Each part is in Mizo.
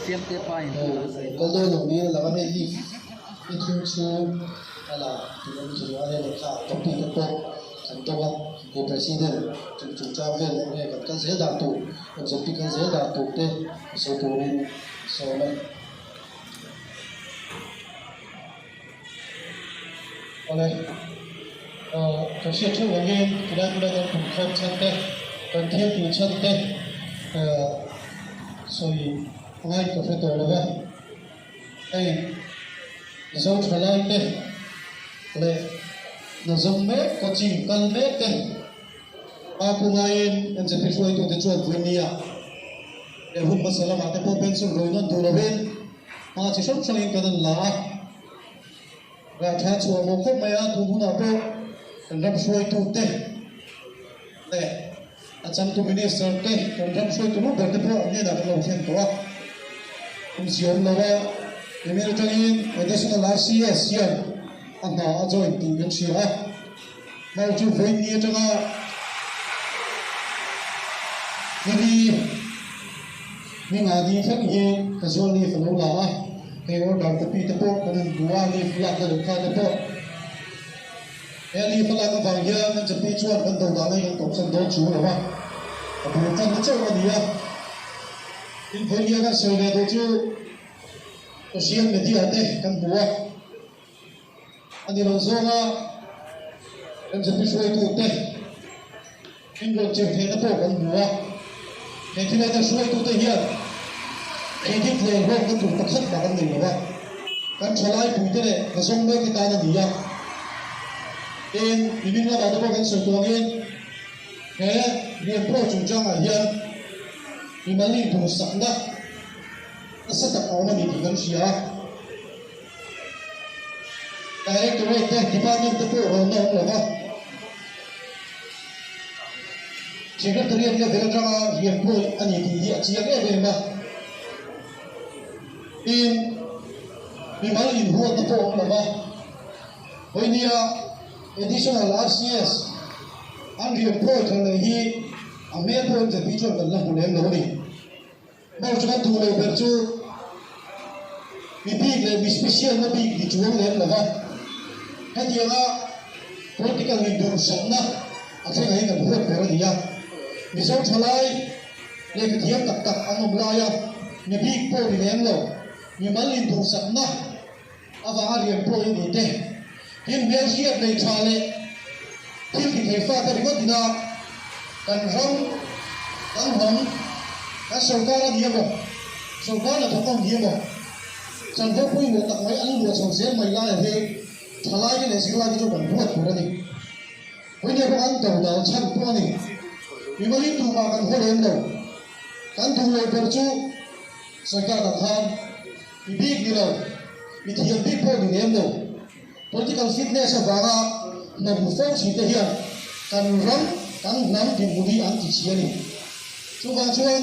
Kal dawn lo niin a lang a, hei hi ni thum chhung a la tih awm thei a, hei lehkha copy te pawh kan dawng a, he president chung chungchang vel eng nge kan kal zel dan tur, MZP kal zel dan tur te sawi turin a sawm a. Awle, kan hriat theuh angin tilai hmuna kan kum khawm chhan te, kan thil tih chhan te sawi ngai ka hre tawh lo va. Hei Mizo thalai te leh hnazawm mek coaching kal mek te hma ngaiin MZP hruaitute chuan vawinia leh hun hmasa lamah te pawh pencil rawi nawn duh lovin hma chi hrang hrangin kan han la a. Rah tha chhuah mawh khawp mai a, tun hunah pawh kan ram hruaitute leh a changtu minister te, kan ram hruaitu lu ber te pawh an hnenah kan lo thlen tawh a. Kum ziawm lo a, email atangin Additional RCS hian a hna a join tih kan hria a. Hmar chu vawiin atanga nili hmingah ni thleng hi casual leave a lo la a, hei order copy te pawh kan han hmu a, leave lakna lehkha te pawh. He leave a lak avang hian kan chapi chuan kan do dan a inang tawp san dawn chu lo a, a bul tanna chauh a ni a. Tin, vawiin kan sawi leh duh chu social media te kan hmu a. A ni lo zawnga MZP hruaitute inrawn chirh theihna pawh kan hmu a. He thilai hruaitute hian credit leh hlawkna tur pakhat mah kan nei lo a, kan thalai puite leh hna zawng mekte tan a ni a. Tin, nimin lamah te pawh kan sawi tawh angin he rian pawh chungchangah hian mimal induhsakna nasa tak a awm a ni tih kan hria a. Directorate te, Department te pawh rawn na awm lo va. Secretariat level atanga rian pawi a ni tih hi a chiang em em a. Tin, mimal inhuatna pawh awm lo va. Vawinia Additional RCS an rian pawi thar leh hi a hmel pawh MZP chuan kan la hmu lem lo a ni. Hmar chu kan duh lo ber chu mi bik leh mi special na bik ni chuang lem lo va, hetianga political induhsakna a thlengah hi kan huat ber a ni a. Mizo thalai lehkha thiam tak tak an awm laia mi bik pawh ni lem lo, mimal induhsakna avanga rian pawh hi ni te, tin hmelhriat nei tha leh thil ti thei fate ringawt ina kan ram, kan hnam, kan sorkar a ni emaw, sorkar hnathawk a ni emaw, chanvo pawimawh tak mai an luah chho zel mai laia hi thalaite leh zirlaite chu kan huat tur a ni. Vawinia pawh kan do dal chhan pawh a ni. Mimalin tumah kan haw lem lo. Kan duh loh ber chu sorkar dang khan Mi bik ni lo, mi thiam bik pawh ni lem lo, political fitness avanga hnam fo thin te hian kan ram, kan hnam dinhmun hi an ti chhi a ni. Chuvang chuan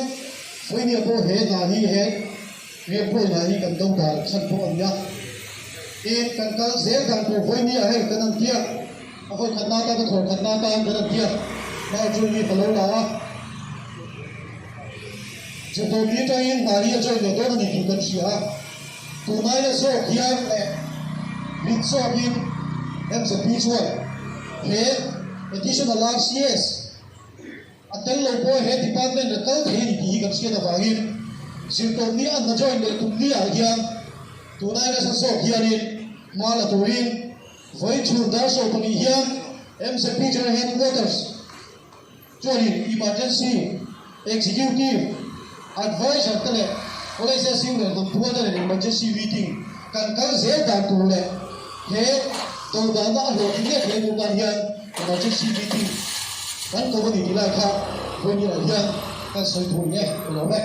Vawinia pawh he hna hi he rianpawih hna hi kan do dan chhan pawh a ni a. Tin, kan kal zel dan tur Vawinia hei kan han tiak, a vawikhatna atan a thawhkhatna atan kan han tiak, mau chu mi ka lo la a. Chutawpni atangin mahni a join leh dawn a ni tih kan hria a, tunlaia zawk hian leh mit zawkin MZP chuan he Additional RCS a tel lo pawh he department a kal thei a ni tih hi kan hriat avangin zirtawpni an hna join leh tumni ah hian tunlai nasa zawk hianin hma la turin vawi chhun dar 12 hian MZP General Headquarters Chuanin Emergency Executive Adviser te leh College SU leh hnampual te nen Emergency Meeting kan kal zel dan tur leh he dodalna a hlawhtling leh thei tur tan hian Emergency Meeting kan ko a ni tih lai kha vawiin ah hian kan sawi thur nge ka lawm e.